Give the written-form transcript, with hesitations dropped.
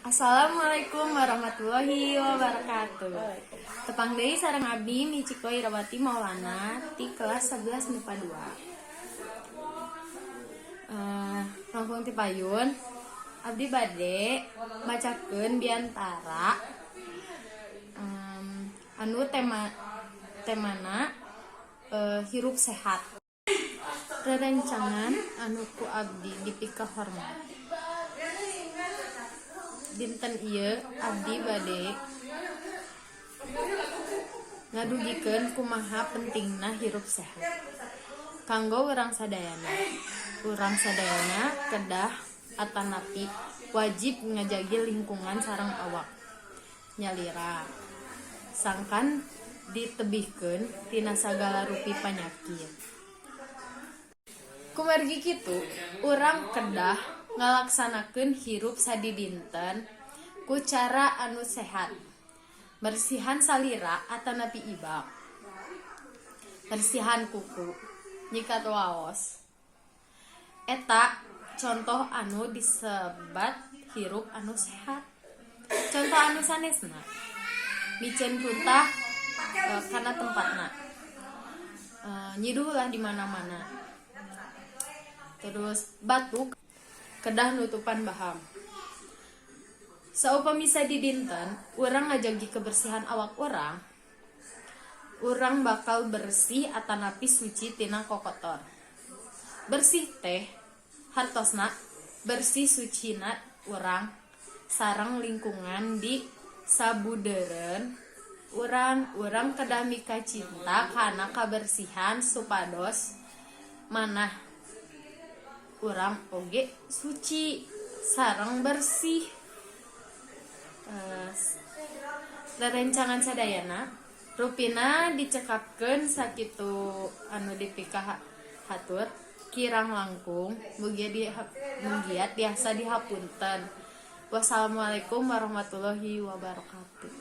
Assalamualaikum warahmatullahi wabarakatuh. Tepang deui sareng abdi, Michiko Irawati Maulana, ti kelas 11 MIPA 2. Langkung ti payun, abdi bade macakeun biantara anu temana hirup sehat. Rerencangan anu ku abdi dipikahormat. Dinten ieu abdi bade ngadugikeun kumaha pentingna hirup sehat kanggo urang sadayana. Urang sadayana kedah atanapi wajib ngajagi lingkungan sareng awak nyalira sangkan ditebihkeun tina sagala rupi panyakit. Kumargi kitu, urang kedah ngalaksanakeun hirup sadidinten ku cara anu sehat. Bersihan salira atanapi ibak, bersihan kuku, nyikat waos, eta contoh anu disebat hirup anu sehat. Contoh anu sanesna, miceun runtah kana tempatna, nyiduh ulah di mana-mana, terus batuk kedah nutupan baham. Saupami sadidinten urang ngajagi kebersihan awak urang, urang bakal bersih atanapi suci tina kokotor. Bersih teh hartosna bersih sucina urang sareng lingkungan di sabudeureun urang. Urang kedah mikacinta kana kabersihan supados manah urang oge suci sareng bersih. Rerencangan sadayana, rupina dicekapkeun sakitu anu dipikahatur, kirang langkung mugia di mugia tiasa dihapunten. Wassalamualaikum warahmatullahi wabarakatuh.